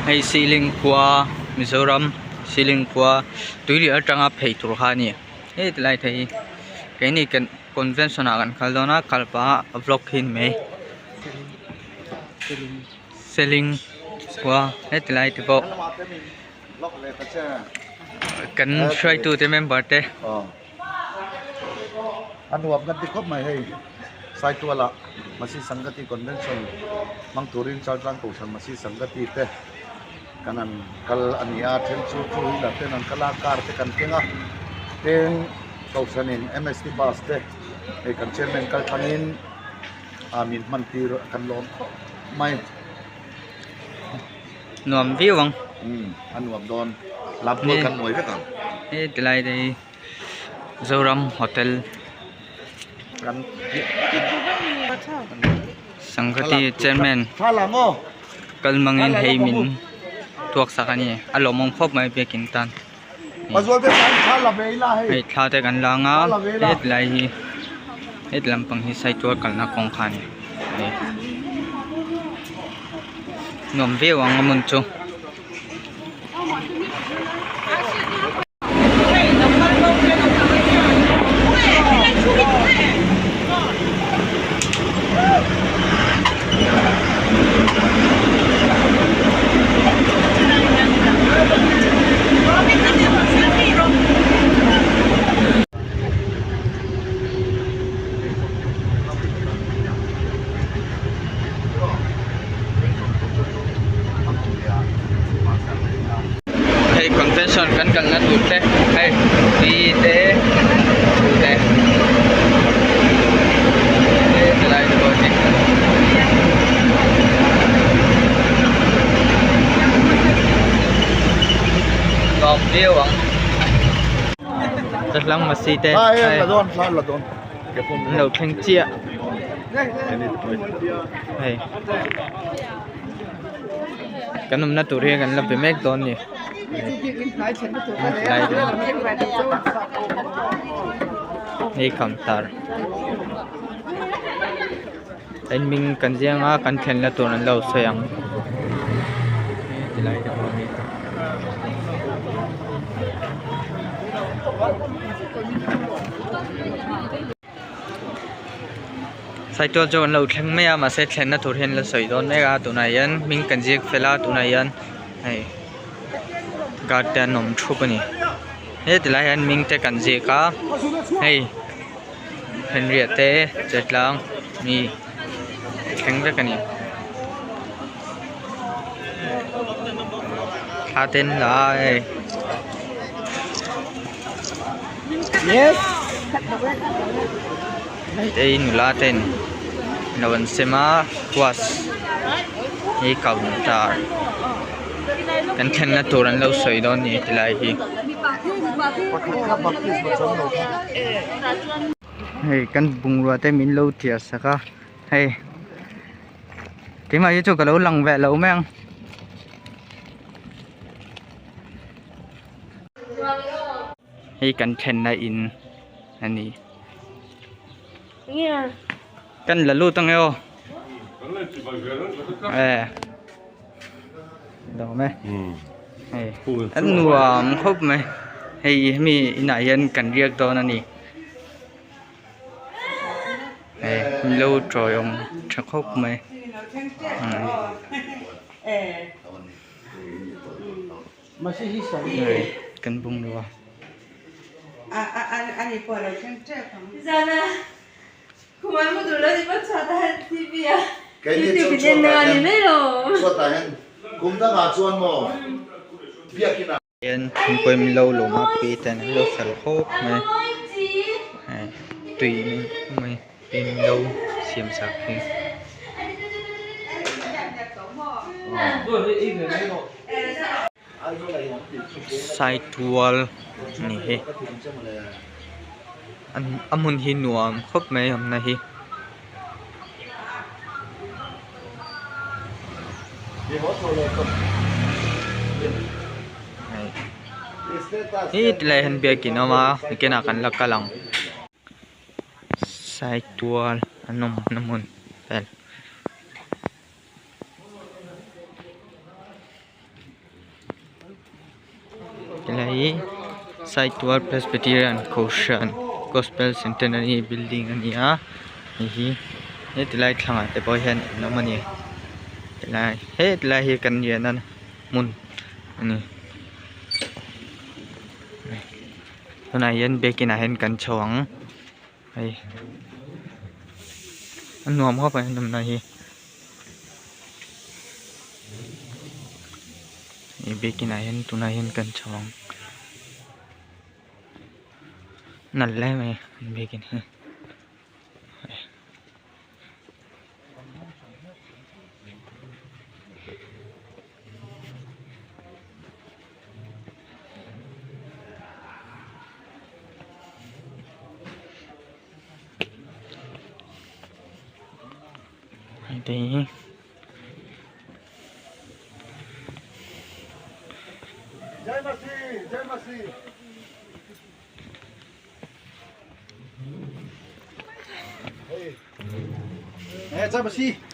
Hei ceiling khua Mizoram ceiling khua tuiliah atanga phei tur kha a ni hei tilai te hi keini kan convention ah kan kal dawn a kal pah a vlog hi a ni mai ceiling khua heti lai te pawh kan hruaitu te member te. A nuam kan ti khawp mai hei Saituala Masi Sangati Convention hmang turin Chaltlang Kohhran Masi Sangati te kan an kal a ni a, then chu two wheeler ten an kal a, car te kan keng a, tin Kohhranin MST bus te hei kan chairman kal thlangin ah min hman tir kan lawm khawp mai. Nuam viau ang. Umm a nuam dawn lam tual kan mawi vek ang. He tilai te hi Zoram Hotel Sanghati chairman kal mangin hei min tuak sak a ni a lawmawm khawp mai biakin tan hei thla te kan la anga hetlai hi heti lampang hi saitual kalna kawng kha a ni nuam viau ang a hmun chu. Hei convention kan kalna tur te hei tui te thu te helai te pawh hi. Nuam viau ang Chahlang Masi te hei an lo thleng chiah hei kan awmna tur hi kan la be mek dawn a ni hei counter Timing kan ziang a kan thlenna tur an lo sawi ang tilai te pawh hi. Saitual chu an lo thleng mai a mahse thlenna tur hi an la sawi dawn mek a tunah hian hming kan ziak fel a tunah hian hei guard te an awm thup a ni heti lai hian hming te kan ziak a hei. Henry-a te chetlang mi thleng vek a ni thla te an la a hei hei nula ten lo an sem a was hi counter kan thlenna tur an lo sawi dawn a ni tilai hi. Hei kan bungrua te min lo thiar sak a hei keimah hi chu ka lo lang ve lo mai ang. Hei kan thlenna in a ni. Kan la lut ange aw. E Dawm e. Hei a nuam khawp mai. Hei hemi inah hian kan riak dawn a ni. Hei min lo tawiawm tha khawp mai. Hei kan bungrua. Hian thingpui min lo lawm a pi ten an lo fel khawp mai hei tui mai tui min lo siam sak hi. Saitual a ni hi a hmun hi nuam khawp mai awmna hi. Hei tilai hian biakin a awm a nikinah kan la kal ang saitual an awmna hmun vel. hi Saitual Presbyterian Kohhran Gospel Centenary building a ni a hei hi heti lai thlangah te pawh hian an awm a ni helai hetlai hi kan riahna hmun a ni tunah hian biakin ah hian kan chho ang hei a nuam khawp mai a nawmna hi hei biakin ah hian tunah hian kan chho ang nalh hle mai biakin hi.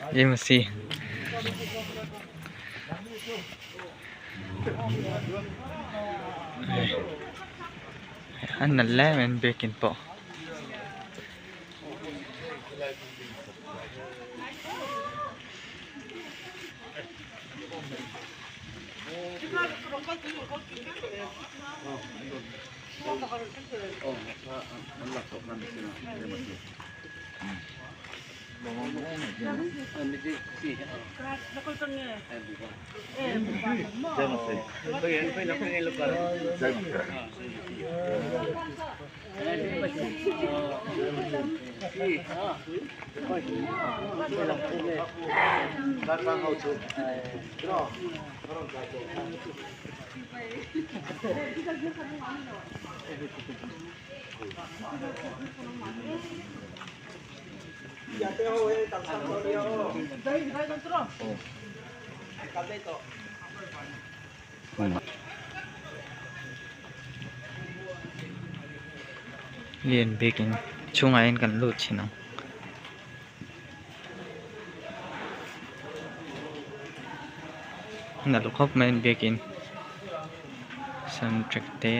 Jai Masih. An nalh lai mai biakin pawh. Lian biakin chhungah hian kan lut thin ang. Nalh khawp mai an biakin soundtrack te.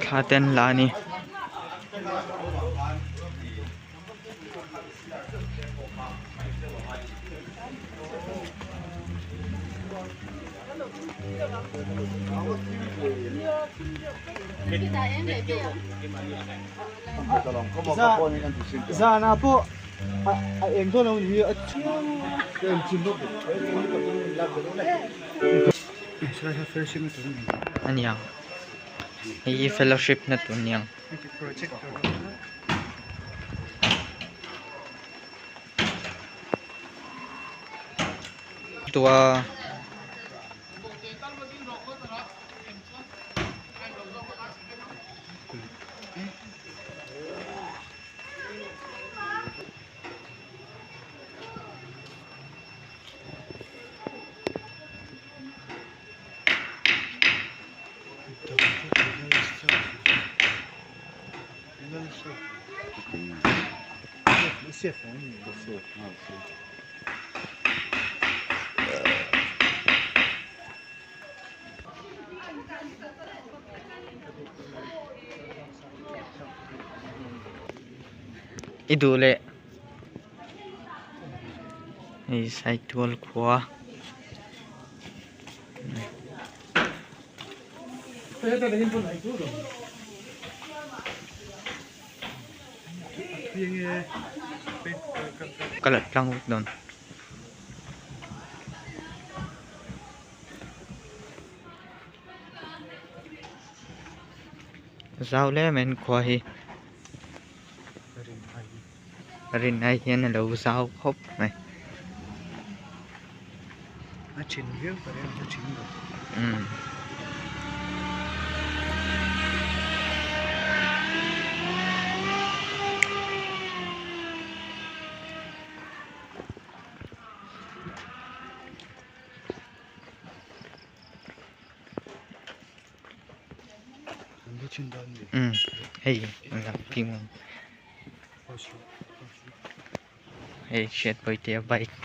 Thla te an la a ni. A niang hei hi fellowship na tur a niang. Tua. I duh leh hei Saitual khua. Ka la tlang vek dawn. Zau hle mai an khua hi. Rin ai hian a lo zau khawp mai. A thin viau ka ring a thin lo. Umm. Umm hei hei hriatpui te a bike.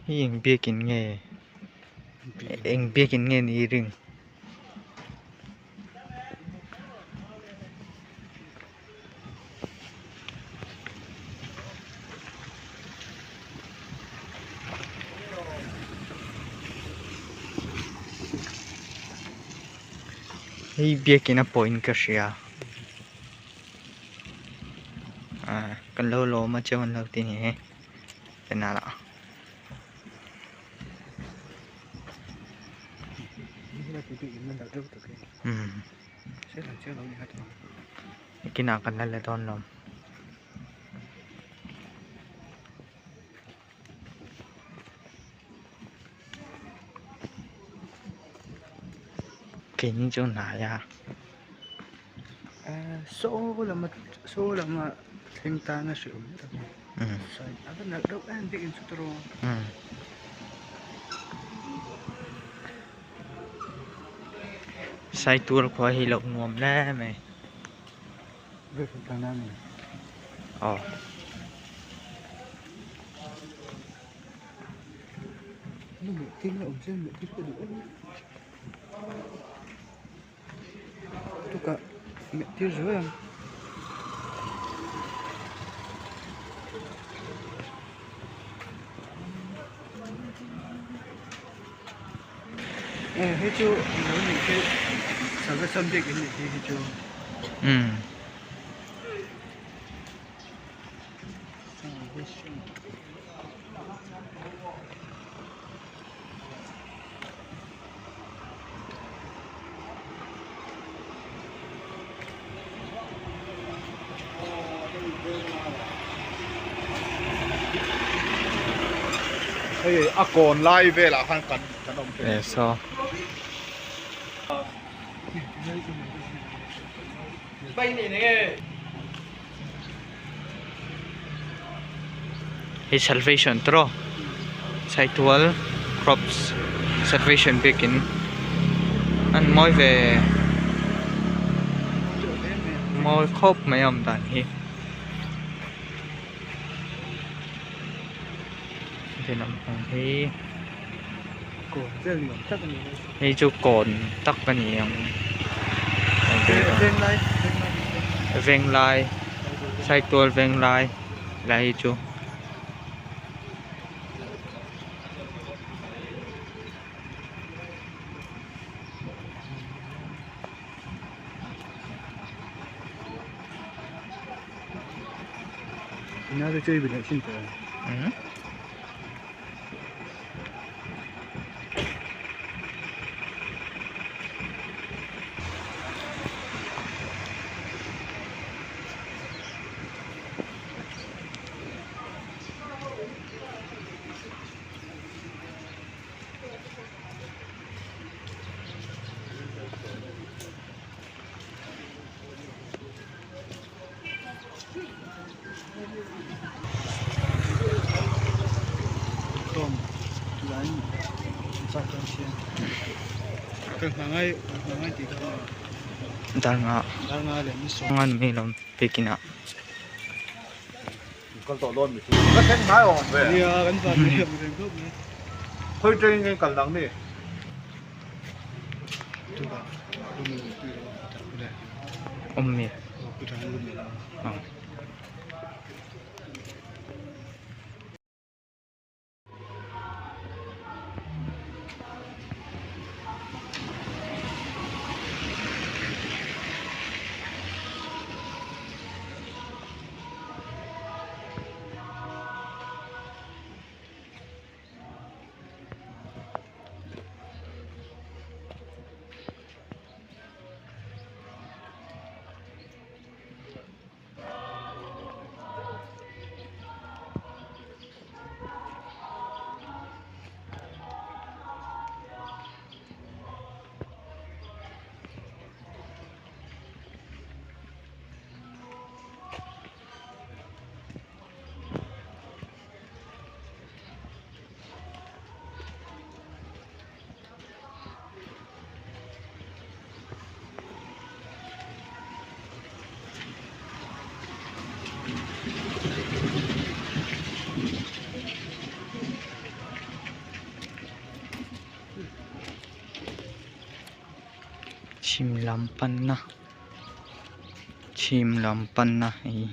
Hi eng biakin nge eng biakin nge ni i ring. Hei biakin a pawhin ka hria ah kan lo lawm a cheu an lo ti ni e enah lah. Umm kinah kan la la dawn lo. Keini chu hnai a. Saw lama saw lama thleng tan a hrilh awm tak a a va nalh deuh em bik in chu tawrh aw. Saitual khua hi loh nuam hle mai. Aw. Umm. Hei a kawn lai velah khan kan kan awm thei. Eh saw. Hei salvation tawh Saitual crops salvation biakin an mawi ve mawi khawp mai a awm dan hi lehlam hi hei chu kawn tak a ni ang venglai Saitual venglai lai hi chu. Dar nga ni lawm pekina. Awm mi. Chhim lam panna hei.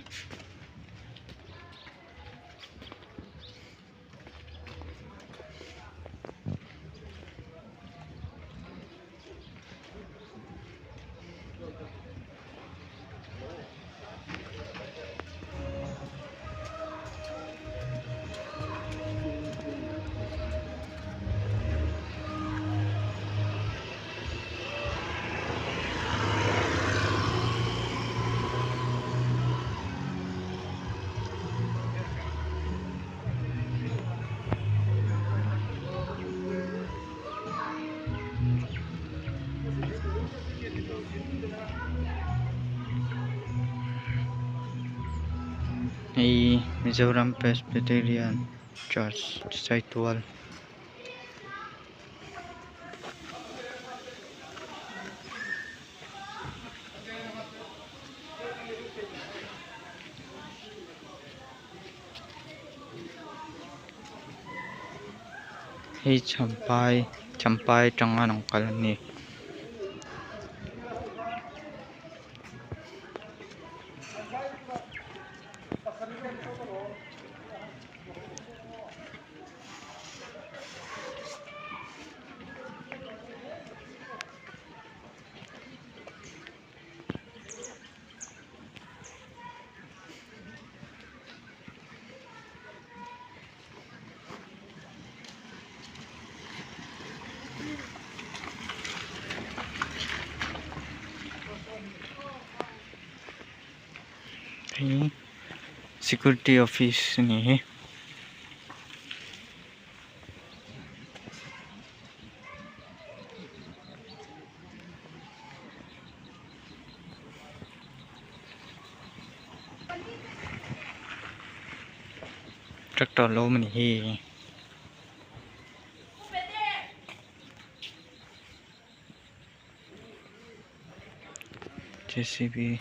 Hei Mizoram Presbyterian Church Saitual. Hei champai champai atanga an kal a ni. Hei security office a ni hi. Tractor lo awm a ni hi. J_C_B.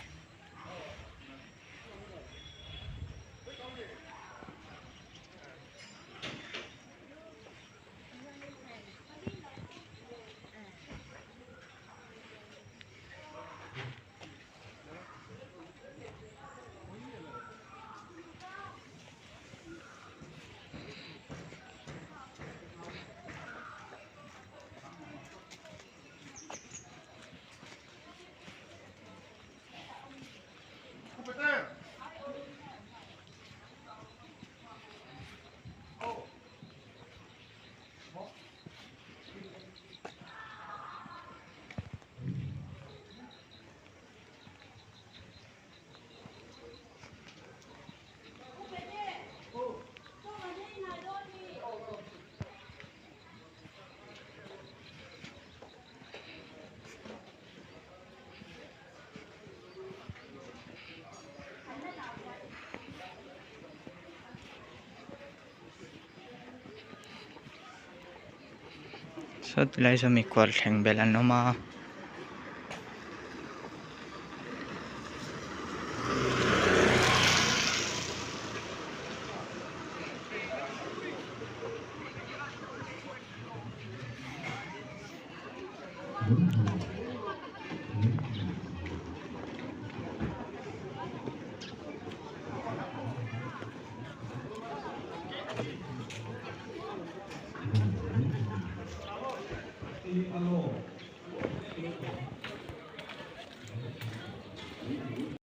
Saw tilai saw mikhual thleng belh an awm a.